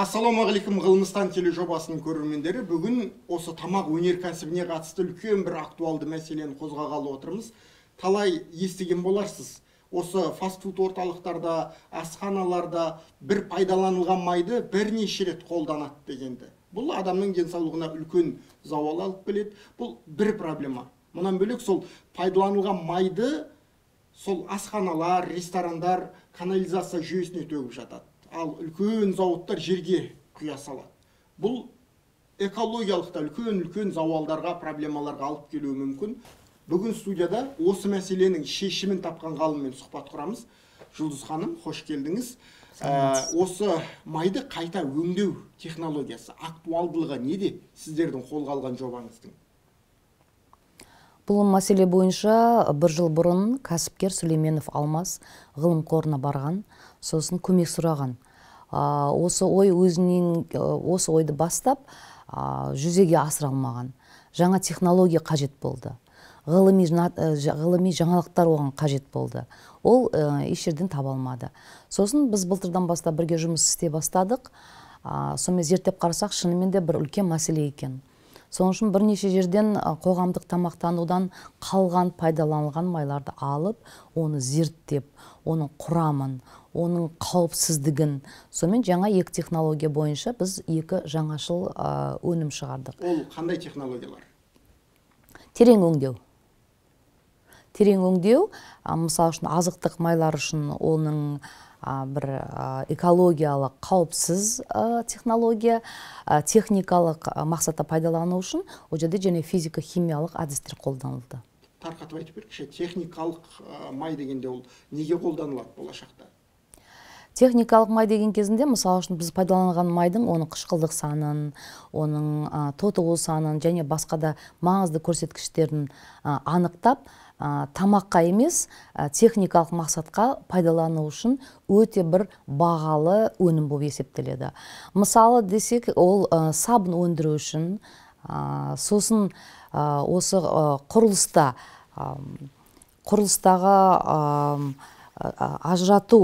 Ассалаумағалейкум, Ғылымыстан тележобасының көрермендері. Бүгін осы тамақ өнеркәсібіне қатысты үлкен бір актуалды мәселені қозғағалы отырмыз. Талай естіген боларсыз. Осы фастфуд орталықтарда, асханаларда бір пайдаланылған майды бірнеше рет қолданады дегенді. Бұл адамның денсаулығына үлкен зауал алып келеді. Бұл бір проблема. Мұнан бөлек сол пайдаланылған майды сол асханалар, ресторандар канализация жүйесіне төгіп жатады. Ал үлкен зауыттар жерге құя салады. Бұл экологиялық та үлкен-үлкен зауалдарға, проблемаларға алып келуі мүмкін. Бүгін студияда осы мәселенің шешімін тапқан ғалыммен сұхбат құрамыз. Жұлдыз ханым, қош келдіңіз. Осы майды қайта өңдеу технологиясы актуалдылығы неде сіздердің қолға алған жобаңыздың? Бұл мәселе бойынша бір жыл бұрын кәсіпкер Сүлейменов Алмас ғылым қорына барған, сосын көмек сұраған. Осы ой өзінен, осы ойды бастап жүзеге асыра алмаған. Жаңа технология қажет болды. Ғылыми жаңалықтар оған қажет болды. Ол еш жерден таба алмады. Сосын біз былтырдан бастап бірге жұмыс істей бастадық. Сонымен зерттеп қарасақ, шынымен де бір үлкен мәселе екен. Сол үшін бірнеше жерден қоғамдық тамақтанудан қалған пайдаланылған майларды алып, оны зерттеп, оның құрамын, оның қауіпсіздігін, сонымен жаңа екі технология бойынша біз екі жаңашыл өнім шығардық. Ол қандай технологиялар? Терең өңдеу. Терең өңдеу, мысалы үшін азықтық майлар үшін оның бір экологиялық қауіпсіз технология, техникалық мақсатта пайдалану үшін ол жерде және физика-химиялық әдістер қолданылды. Тарқатып айтып беріңізші, техникалық май дегенде ол неге қолданылады болашақта? Техникалық май деген кезінде, мысалы үшін біз пайдаланған майдың оның қышқылдық санын, оның тотығу санын және басқа да маңызды көрсеткіштерін анықтап, тамаққа емес, техникалық мақсатқа пайдалану үшін өте бір бағалы өнім болып есептеледі. Мысалы десек, ол сабын өндіру үшін, сосын осы құрылыстағы ажырату,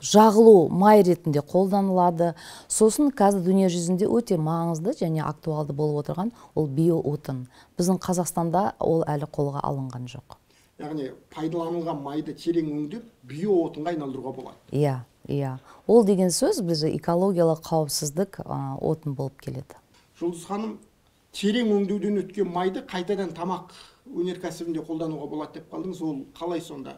жағылу май ретінде қолданылады. Сосын қазір дүние жүзінде өте маңызды және актуалды болып отырған ол биоотын. Біздің Қазақстанда ол әлі қолға алынған жоқ. Яғни пайдаланылған майды терең өңдеп биоотынға айналдыруға болады. Иә, иә. Ол деген сөз біз экологиялық қауіпсіздік отын болып келеді. Жұлдыз ханым, терең өңдеуден өткен майды қайтадан тамақ өнеркәсібінде қолдануға болады деп қалдыңыз. Ол қалай сонда?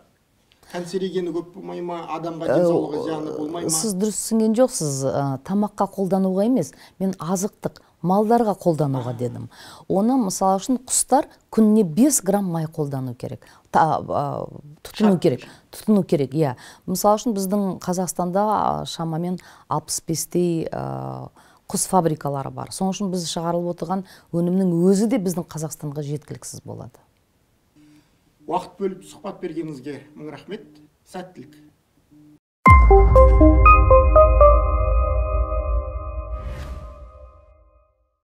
Канцерогені көп болмай ма, адамға денсаулығы зияны болмай ма? Сіз дұрыс түсінген жоқсыз. Тамаққа қолдануға емес, мен азықтық малдарға қолдануға дедім. Оны мысалы үшін құстар күніне 5 грамм май қолдану керек. Тұтыну керек. Тұтыну керек, иә. Мысалы үшін біздің Қазақстанда шамамен 65-тей құс фабрикалары бар. Сол үшін біз шығарылып отырған өнімнің өзі де біздің Қазақстанға жеткіліксіз болады. Уақыт бөліп сұхбат бергеніңізге мың рахмет. Сәттілік.